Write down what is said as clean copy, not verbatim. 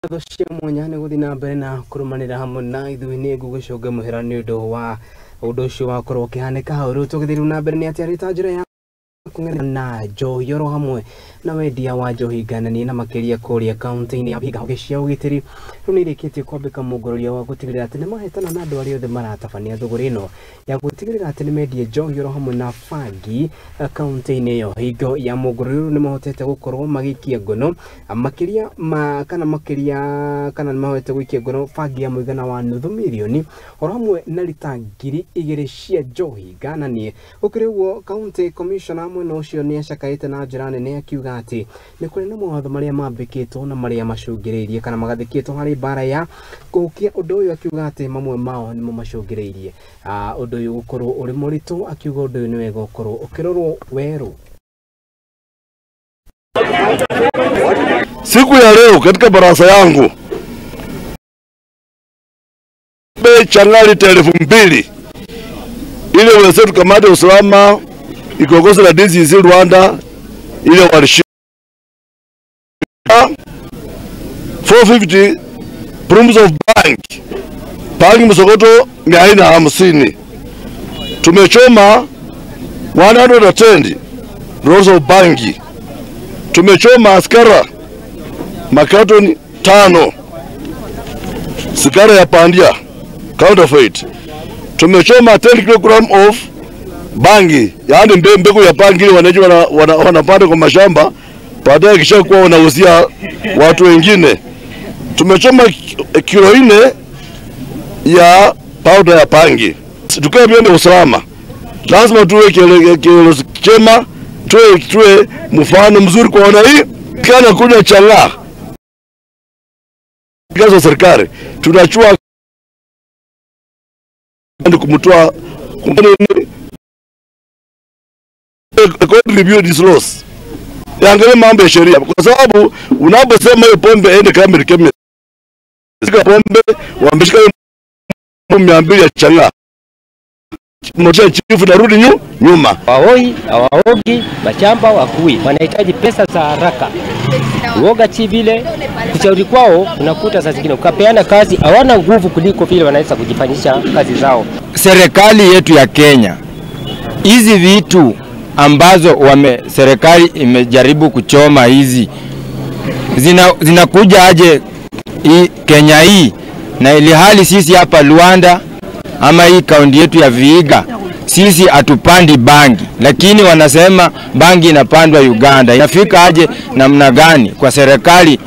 Ngatho cia mwanya nĩ gũthiĩ na mbere na kũrũmanĩra hamwe na ithuĩ. Nĩ ngũgĩcũnga mũhera nĩ ũndũ wa ũndũ ũcio wakorwo ũkĩhanĩka hau. Rĩu tũgĩthiĩ na mbere nĩ atĩ arĩ ta njĩra ya kũng'ethera na njohi oro hamwe na wendia wa njohi ngananie na makĩria kũrĩa kaunti-inĩ ya Vihiga, honge cia ũgitĩri rĩu nĩ irĩkĩtie kwambĩka mũngũrũria wa gũtigĩrĩra atĩ nĩ mahetana na andũ arĩa othe maratabania thũgũrĩ ĩno ya gũtigĩrĩra atĩ nĩ mendie njohi oro hamwe na bangi kaunti-inĩ ĩyo. Hingo ya mũngũrũrio rĩu nĩ mahotete gũkorwo magĩikia ngono makĩria ma kana makĩria kana nĩ mahotete gũikia ngono bangi ya mũigana wa nuthu mirioni oro hamwe na rita 2000 cia njohi ngananie. Gũkĩrĩ ũguo, county commissioner mwena ũcio nĩ acakaĩte na njĩra nene akiuga atĩ nĩ kũrĩ na mawatho marĩa mambĩkĩtwo na marĩa macũngĩrĩirie kana magathĩkĩtwo harĩ mbara ya kũhukia ũndũ ũyũ, akiuga atĩ mamwe mao nĩmo macũngĩrĩirie ũndũ ũyũ gũkorwo ũrĩ mũritũ, akiuga ũndũ ũyũ nĩ wega ũkorwo ũkĩrorwo werũ. Siku ya leo katika baraza yangu bei chang'aa lita 2000 ile wenzetu kamati ya usalama ikiongozwa na DCC Rwanda ile walishika 450 brooms of bank bangi msokoto 450. Tumechoma 110 rolls of bangi, tumechoma askara makatoni 5 sigara ya pandia counterfeit, tumechoma 10 kg of bangi, yaani mbegu ya bangi ile wananchi wanapanda kwa mashamba, baadaye kisha kuwa wanauzia watu wengine. Tumechoma kilo 4 ya powder ya bangi. Tukae vyombo usalama, lazima tuwe kielelezo chema, tuwe mfano mzuri kwa wananchi. Kana kunywa chang'aa kazi serikali tunachua kumtoa review this laws, yaangalie mambo ya sheria, kwa sababu unaposema hiyo pombe ende kama chemist, pombe wameshika 200 ya chang'aa, mmoja chifu narudi nyuma. Waoi hawaogi mashamba wakui wanahitaji pesa za haraka. Uoga chi vile kushauri kwao, unakuta saa zingine ukapeana kazi hawana nguvu kuliko vile wanaweza kujifanyisha kazi zao. Serikali yetu ya Kenya, hizi vitu ambazo serikali imejaribu kuchoma hizi zinakuja aje hii Kenya hii, na ili hali sisi hapa Luanda ama hii kaunti yetu ya Vihiga sisi hatupandi bangi, lakini wanasema bangi inapandwa Uganda. Inafika aje namna gani kwa serikali?